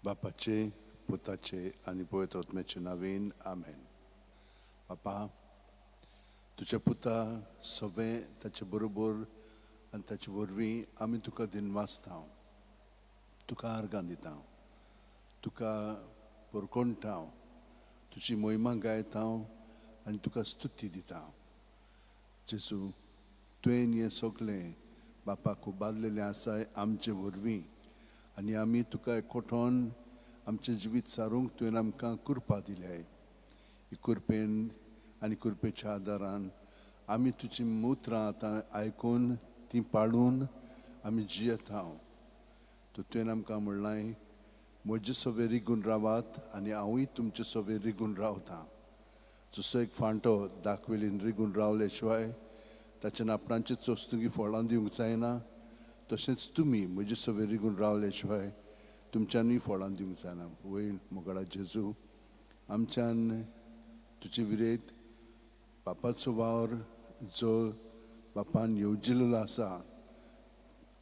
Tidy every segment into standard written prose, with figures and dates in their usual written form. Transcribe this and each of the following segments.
बापाचे, पुताचे आनी पवित्र आत्म्याचे नांवेन आमेन. बापा, तुज्या पुता सगळें ताचे बरोबर आनी ताचे वरवीं आमी तुका दिनवासता, तुका आर्गां दिता, तुका परकोणटा, तुजी मोहिमा गायता आनी तुका स्तुती दिता. जेजू, तुवें हें सगळें बापाक उबारलेलें आसाय आमचे वरवीं आनी आमी तुका एकवटोन आमचें जिवीत सारूंक तुवें आमकां कृपा दिल्याय. ही कृपेन आनी कृपेच्या आदारान आमी तुजी उतरां आतां आयकून ती पाळून आमी जियेता. तर तुवें आमकां म्हणलां, म्हजे सवे रिगून रावात आनी हांवूय तुमचे सवे रिगून रावतां. जसो एक फांटो दाखवेलीन रिगून रावले शिवाय ताच्यान आपणाचे चोस्तुगी फळां दिवंक जायना, तशेंच तुमी म्हजे सवे रिगून रावले शिवाय तुमच्यानूय फळां दिवंक जायना. वयर मोगाळा जेजू, आमच्यान तुजे विरेत बापाचो वावर जो बापान येवजिल्लो आसा,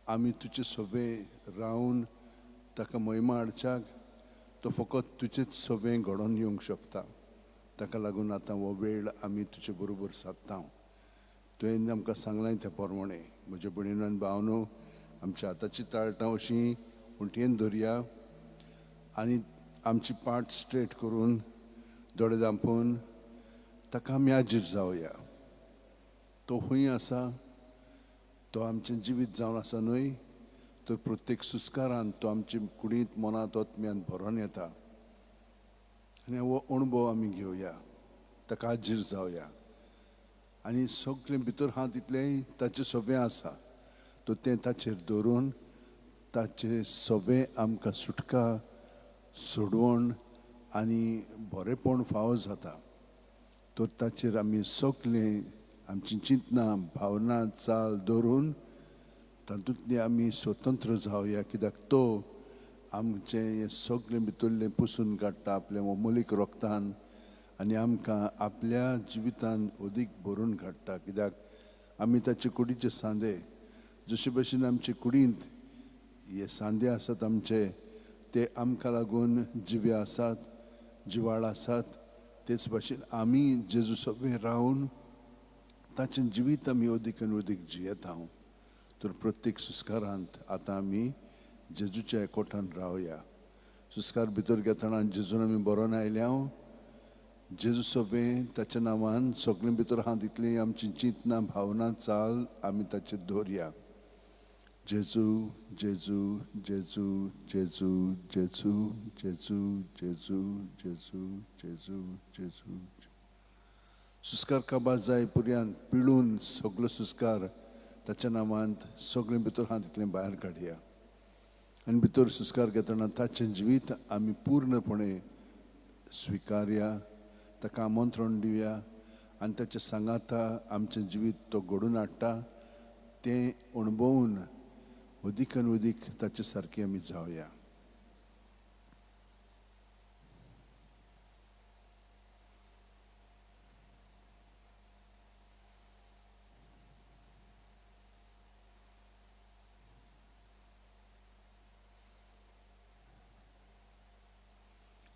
आमी तुजे सवे रावन ताका मोहिमा हाडच्याक तो फकत तुजेच सवे घडोवन येवंक शकता. ताका लागून आतां हो वेळ आमी तुजे बरोबर सादता. तुवें आमकां सांगलां त्या प्रमाणे म्हज्या भयणीन आनी भावनो, आमच्या हाताची ताळटां अशीं उंटयेन धरया आनी आमची पाट स्ट्रेट करून दोळे धांपून ताका आमी आजीर जावया. तो खंय आसा, तो आमचें जिवीत जावन आसा न्हय, तर प्रत्येक सुस्कारान तो आमचे कुडींत, मनांत, आत्म्यांत भरोन येता आनी हो अणभव आमी घेवया, ताका आजीर जावया आनी सगळें भितर आहा तितलें ताचें सगळें आसा तर तें ताचेर दवरून ताचें सगळें आमकां सुटका, सोडवण आनी बरेंपण फावो जाता. तर ताचेर आमी सगळें आमची चिंतनां, भावना, चाल दवरून तातूंतली आमी स्वतंत्र जावया, कित्याक तो आमचें हें सगळें भितरलें पुसून काडटा आपल्या मोलीक रोगतान आनी आमकां आपल्या जिवितान अदीक भरून काडटा. कित्याक आमी ताचे कुडीचे सांदे, जशे भशेन आमचे कुडींत हे सांदे आसात आमचे, ते आमकां लागून जिवे आसात, जिवाळ आसात, तेच भाशेन आमी जेजू सगळें रावन ताचें जिवीत आमी अदीक आनी अदीक जियेता. तर प्रत्येक सुस्कारांत आतां आमी जेजूच्या एकवटान रावया. सुस्कार भितर घेतना जेजून आमी बरोवन आयल्या, जेजू सगळें ताच्या नांवान सगळें भितर आहा तितलें आमची चिंतनां, भावना, चाल आमी ताचेर दवरया. जेजू, जेजू, जेजू, जेजू, जेजू, जेजू, जेजू, जेजू, जेजू, जेजू. सुस्कार काबार जाय पुर्यान पिळून सगलो सुस्कार ताच्या नांवांत सगळें भितर आहा तितलें भायर काडया आनी भितर सुस्कार घेतना ताचें जिवीत आमी पूर्णपणे स्विकारया, ताका आमंत्रण दिवया आनी ताच्या सांगाता आमचें जिवीत तो घडोवन हाडटा तें अणभवून अदीक आनी अदीक ताचे सारकें आमी जावया.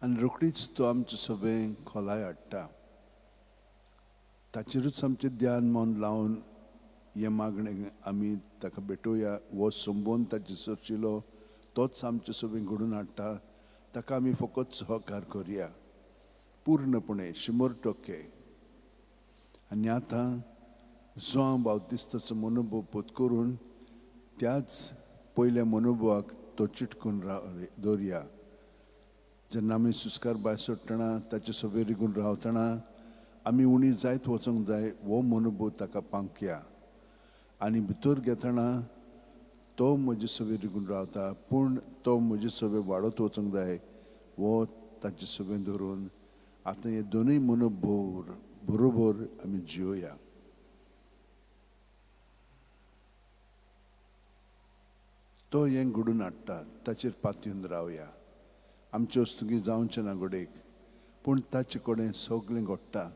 आनी रोखडीच तो आमचें सगळें खोलाय हाडटा. ताचेरूच आमचें ध्यान मन लावन हें मागणें आमी ताका भेटोवया. हो संबंद ताचे सरशिलो तोच आमचें सगळें घडोवन हाडटा. ताका आमी फकत सहकार करया पूर्णपणे, 100%. आनी आतां जुआंव बाप्तिस्ताचो मनोभव पोत करून त्याच पयल्या मनोभवाक तो चिटकून दवरया. जेन्ना आमी सुस्कार भायर सोडटना ताचे सगळें रिगून रावतना आमी उणी जायत वचोंक जाय हो मनोभव ताका पांकया. आनी भितर घेतना तो म्हजे सगळें रिगून रावता, पूण तो म्हजे सगळें वाडत वचोंक जाय हो ताचे सगळें धरून आतां हे दोनूय मनोभव बरोबर आमी जियोया. तो हें घडून हाडटा, ताचेर पातयेवन रावया. आमचे वस्तुकी जावचें ना घडयेक, पूण ताचे कडेन सगळें घडटा.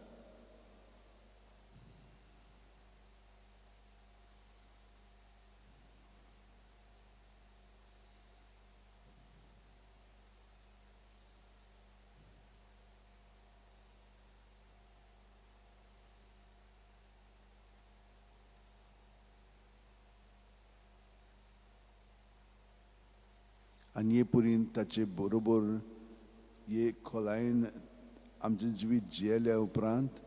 आनी हे परीन ताचे बरोबर हे खोलायेन आमचें जिवीत जियेल्या उपरांत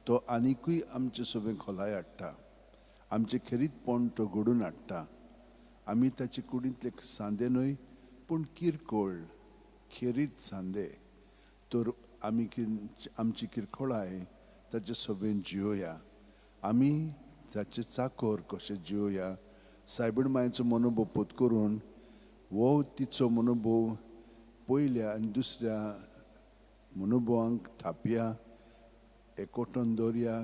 तो आनिकूय आमचे सगळें खोलाय हाडटा, आमचें खेरीतपण तो घडून हाडटा. आमी ताचे कुडींतले सांदे न्हय पूण किरकोळ खेरीत सांदे, तर आमी आमची किरकोळाय ताचे सवेन जियोया, आमी ताचे चाकोर कशें जियोया. सायबीण मायेचो मनोभव पोत करून वो तिचो मनोभव पयल्या आनी दुसऱ्या मनोभवांक थापया, एकवटून दवरया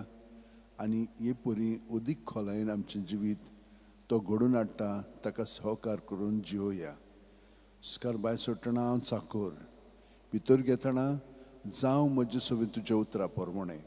आनी हे परी अदीक खोलायेन आमचें जिवीत तो घडोवन हाडटा ताका सहकार करून जियोया. सुस्कार भायर सोडटना हांव चाकोर, भितर घेतना जावं म्हजे सवें तुज्या उतरा प्रमाणें.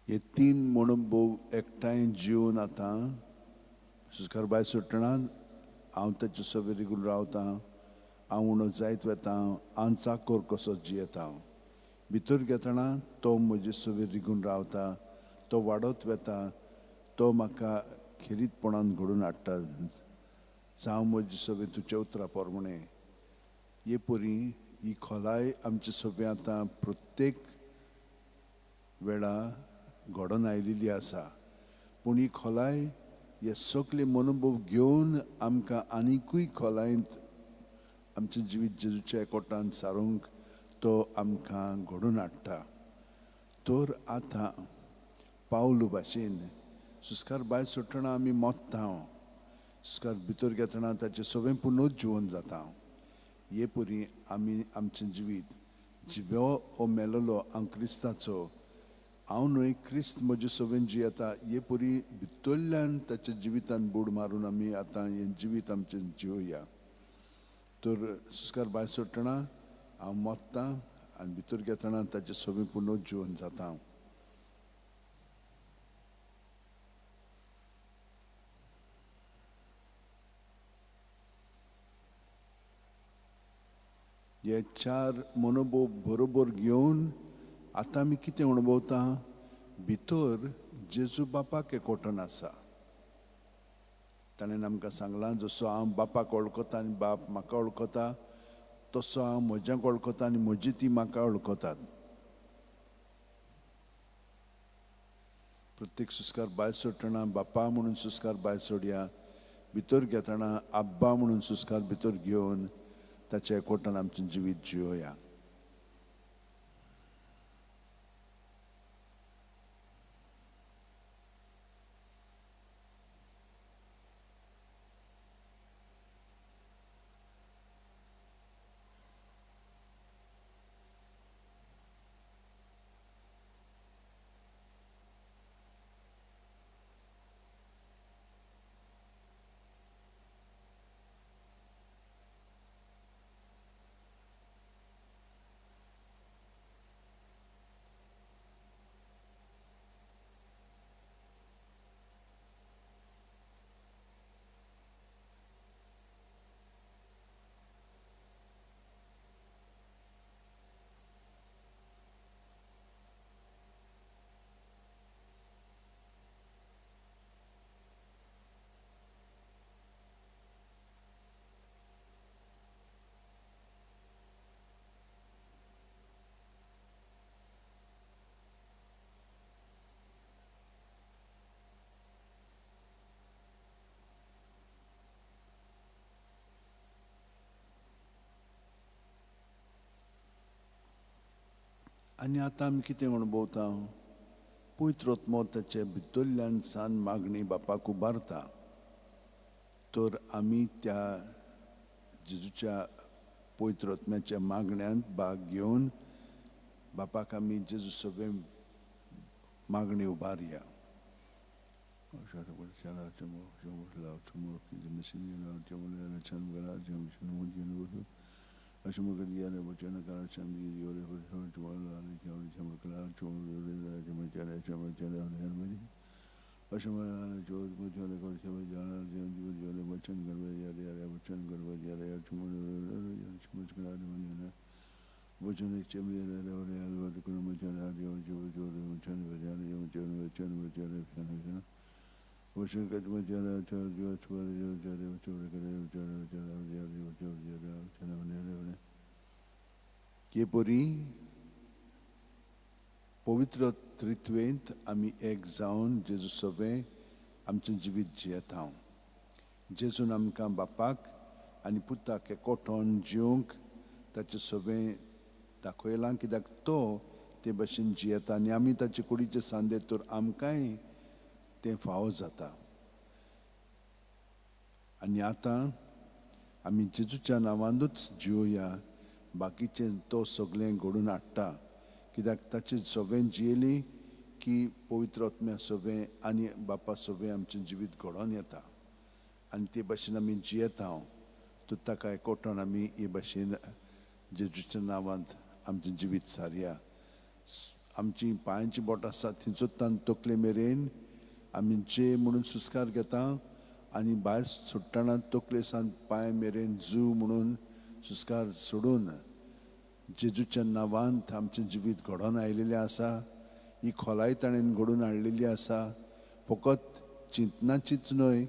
हे तीन मनोभव एकठांय जिवन आतां सुस्कार भायर सोडटना हांव ताचे सवें रिगून रावतां, हांव उणो जायत वता, हांव चाकोर कसो जियेता. भितर घेतना तो म्हजे सवें रिगून रावता, तो वाडत वता, तो म्हाका खेरीतपणान घडोवन हाडटा. जावं म्हजे सवें तुज्या उतरा प्रमाणें. हे परी ही खोलाय आमचे सवें आतां प्रत्येक वेळा घडोवन आयिल्ली आसा. पूण ही खोलाय हे सगळे मनोभव घेवन आमकां आनिकूय खोलायेंत आमचें जिवीत जेजूच्या एकवटान सारूंक तो आमकां घडोवन हाडटा. तर आतां पावलू भाशेन सुस्कार भायर सोडटना आमी मोत्ता, सुस्कार भितर घेतना ताचें सगळें पुनर्जिवन जाता. हे परी आमी आमचें जिवीत जिवो ओ मेलोलो हांव क्रिस्ताचो, हांव न्हय क्रिस्त म्हजे सवेन जियेता. हे परी भितरल्यान ताच्या जिवितान बूड मारून आमी आतां हें जिवीत आमचें जियोया. तर सुस्कार भायर सोडटना हांव मोत्तां आनी भितर घेतना ताचें सवें पुनर्जिवन जाता. हे चार मनोभव बरोबर घेवन आतां आमी कितें अणभवता, भितर जेजू बापाक एकवटन आसा. ताणें आमकां सांगलां, जसो हांव बापाक वळखता आनी बाप म्हाका वळखता, तसो हांव म्हज्याक वळखता आनी म्हजी ती म्हाका वळखतात. प्रत्येक सुस्कार भायर सोडटना बापा म्हणून सुस्कार भायर सोडया, भितर घेतना आब्बा म्हणून सुस्कार भितर घेवन ताच्या एकवटान आमचें जिवीत जियोया. आनी आतां आमी कितें अणभवता? पवित्र आत्मो ताचे भितरल्यान सान मागणी बापाक उबारता. तर आमी त्या जेजूच्या पवित्र आत्म्याच्या मागण्यांत भाग घेवन बापाक आमी जेजू सगळें मागणी उबारया. हे परी पवित्र त्रित्वेंत आमी एक जावन जेजू सवें आमचें जिवीत जियेता. जेजून आमकां बापाक आनी पुताक एकवटोन जिवंक ताचें सवें दाखयलां, कित्याक तो ते भशेन जियेता आनी आमी ताचे कुडीचे सांदे तर आमकांय तें फावो जाता. आनी आतां आमी जेजूच्या नांवानूच जिवया, बाकीचें तो सगळें घडून हाडटा, कित्याक ताचें सवें जियेली की पवित्र आत्म्या सवें आनी बापा सवें आमचें जिवीत घडोवन येता आनी ते भशेन आमी जियेता. तर ताका एकवटोन आमी हे भशेन जेजूच्या नांवांत आमचें जिवीत सारया. आमची पांयांची बोटां आसा थंयसर तकले मेरेन आमी जे म्हणून सुस्कार घेता आनी भायर सोडटना तकले सान पांय मेरेन जू म्हणून सुस्कार सोडून जेजूच्या नांवांत आमचें जिवीत घडोवन आयिल्लें आसा. ही खोलाय ताणें घडोवन हाडलेली आसा. फकत चिंतनाचीच न्हय,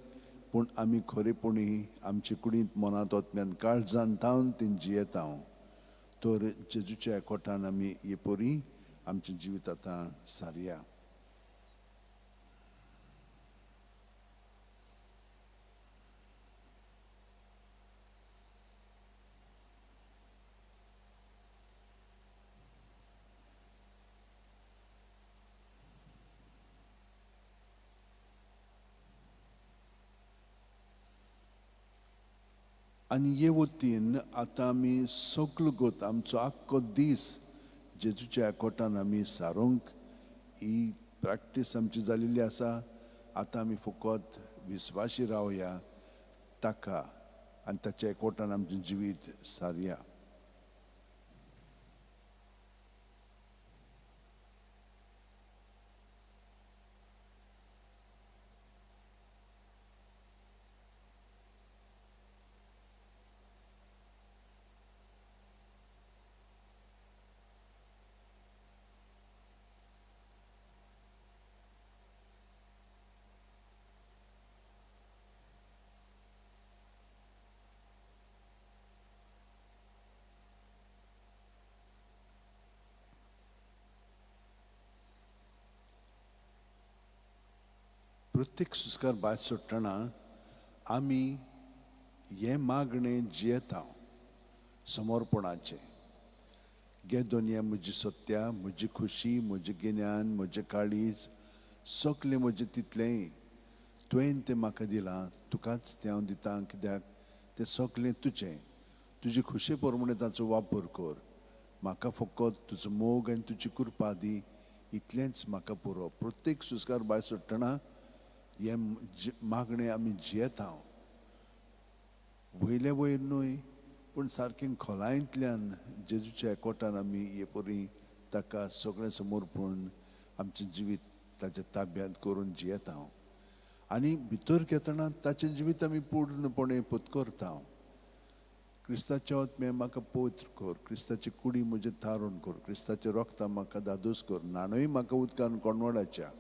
पूण आमी खरेपणी आमचे कुडींत मनांत आत्म्यान काळजान थावन ती जियेता. तर जेजूच्या एकवटान आमी हे परी आमचें जिवीत आतां सारया. आनी हे वतीन आतां आमी सगलो गोत आमचो आख्खो दीस जेजूच्या एकवटान आमी सारूंक ही प्रॅक्टीस आमची जाल्ली आसा. आतां आमी फकत विस्वाशी रावया ताका आनी ताच्या एकवटान आमचें जिवीत सारया. प्रत्येक सुस्कार भायर सोडटना आमी हें मागणें जियेता समर्पणाचें. गे दोनया म्हजी सत्या, म्हजी खुशी, म्हजें गिन्यान, म्हजें काळीज, सगलें म्हजें तितलेंय तुवें तें म्हाका दिलां, तुकाच तें हांव दितां, कित्याक तें सगलें तुजें. तुजे खुशे प्रमाणे ताचो वापर कर. म्हाका फकत तुजो मोग आनी तुजी कृपा दी, इतलेंच म्हाका पुरो. प्रत्येक सुस्कार भायर सोडटना हें मागणें आमी जियेता. वयले वयर न्हय, पूण सारकें खोलायेंतल्यान जेजूच्या एकवटान आमी हे परी ताका सगळें समर्पण आमचें जिवीत ताच्या ताब्यांत करून जियेता. आनी भितर घेतना ताचें जिवीत आमी पूर्णपणे पत्करता. क्रिस्ताच्या आत्म्या म्हाका पवित्र कर, क्रिस्ताची कुडी म्हजें थारोवन कर, क्रिस्ताचें रोगता म्हाका दादोस कर, न्हाणूय म्हाका उदकान कोणवडाच्या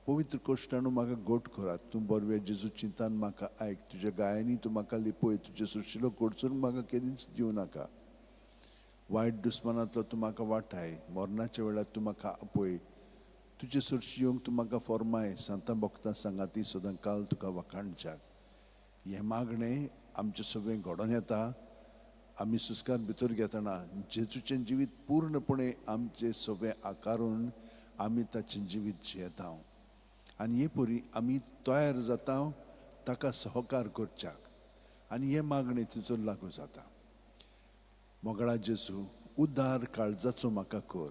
पवित्र कोश्टानू म्हाका गोट करात. तूं बरवे जेजू चिंतान म्हाका आयक, तुज्या गायांनी तूं म्हाका लिपय, तुजे सुशिलो कोडसून म्हाका केदींच दिवं नाका. वायट दुस्मानांतलो तूं म्हाका वाटाय, मरणाच्या वेळार तूं म्हाका आपय, तुजे सरशी येवंक तूं म्हाका फॉर्माय, सांतां भक्तां सांगाती सदां काल तुका वाखाणच्याक. हें मागणें आमचें सगळें घडोवन येता. आमी सुस्कार भितर घेतना जेजूचें जिवीत पूर्णपणे आमचे सगळें आकारून आमी ताचें जिवीत जियेता आनी हे परी आमी तयार जाता ताका सहकार करच्याक आनी हे मागणें तिचो लागू जाता. मोगळा जेजू, उदार काळजाचो म्हाका कर,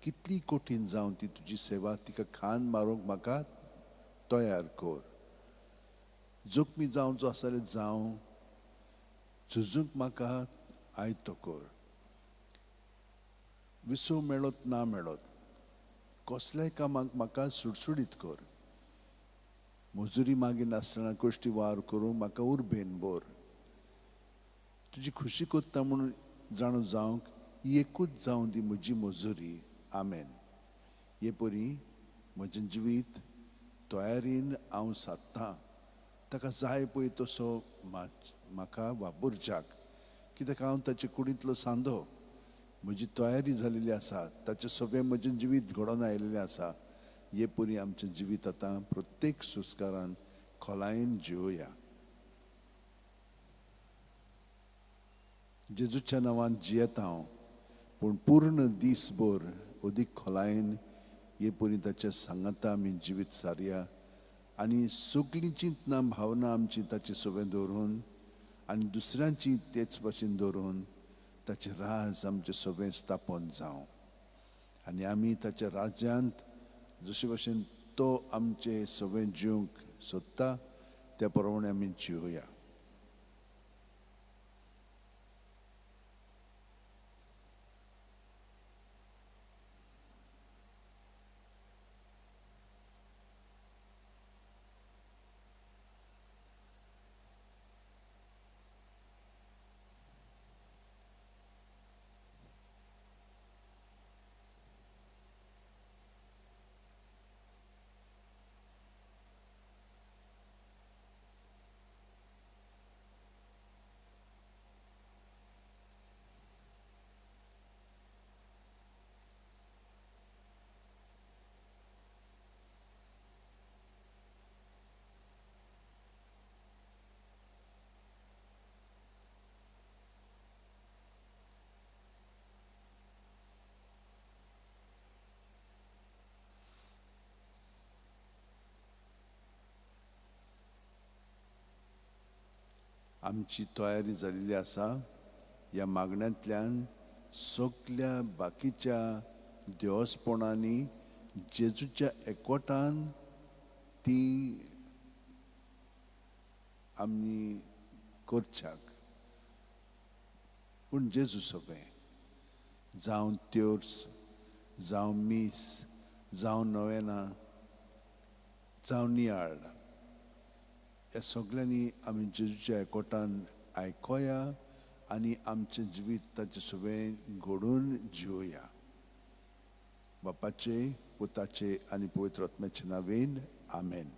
कितली कठीण जावन ती तुजी सेवा तिका खान मारूंक म्हाका तयार कर. जोखमी जावचो आसा जाल्यार जावं, झुजूंक म्हाका आयतो कर. विसव मेळत ना मेळत कसल्याय कामाक म्हाका सुडसुडीत कर. मजुरी मागिनासतना कश्टी वावर करूंक म्हाका उर्बेन भर. तुजी खुशी करता म्हणून जाणू जावंक ही एकूच जावं दी म्हजी मजुरी. आमेन. हे परी म्हजें जिवीत तयारीन हांव सादतां, ताका जाय पळय तसो म्हाका वापरच्याक, कित्याक हांव ताचे कुडींतलो सांदो. म्हजी तयारी जालेली आसा, ताचें सगळें म्हजें जिवीत घडोवन आयिल्लें आसा. हे परी आमचें जिवीत आतां प्रत्येक सुस्कारान खोलायेन जिवया. जेजूच्या नांवान जियेता हांव, पूण पूर्ण दीसभर अदीक खोलायेन हे परी ताच्या सांगाता आमी जिवीत सारया आनी सगळीं चिंतना भावना आमची ताचे सगळें दवरून आनी दुसऱ्यांची तेच भाशेन दवरून ताचें राज आमचें सगळें स्थापन जावं आनी आमी ताच्या राज्यांत जशे भाशेन तो आमचें सगळें जिवंक सोदता त्या प्रमाणे आमी जिवया. आमची तयारी जाल्ली आसा. ह्या मागण्यांतल्यान सगल्या बाकीच्या देवस्पणांनी जेजूच्या एकवटान ती आमी करच्याक, पूण जेजू सगळें जावं त्योर्स, जावं मीस, जावं नवेना, जावं नियाळ, ह्या सगल्यांनी आमी जेजूच्या एकवटान आयकोया आनी आमचें जिवीत ताचें सगळें घडोवन जिवया. बापाचे, पुताचे आनी पवित्र आत्म्याचे नांवेन आमेन.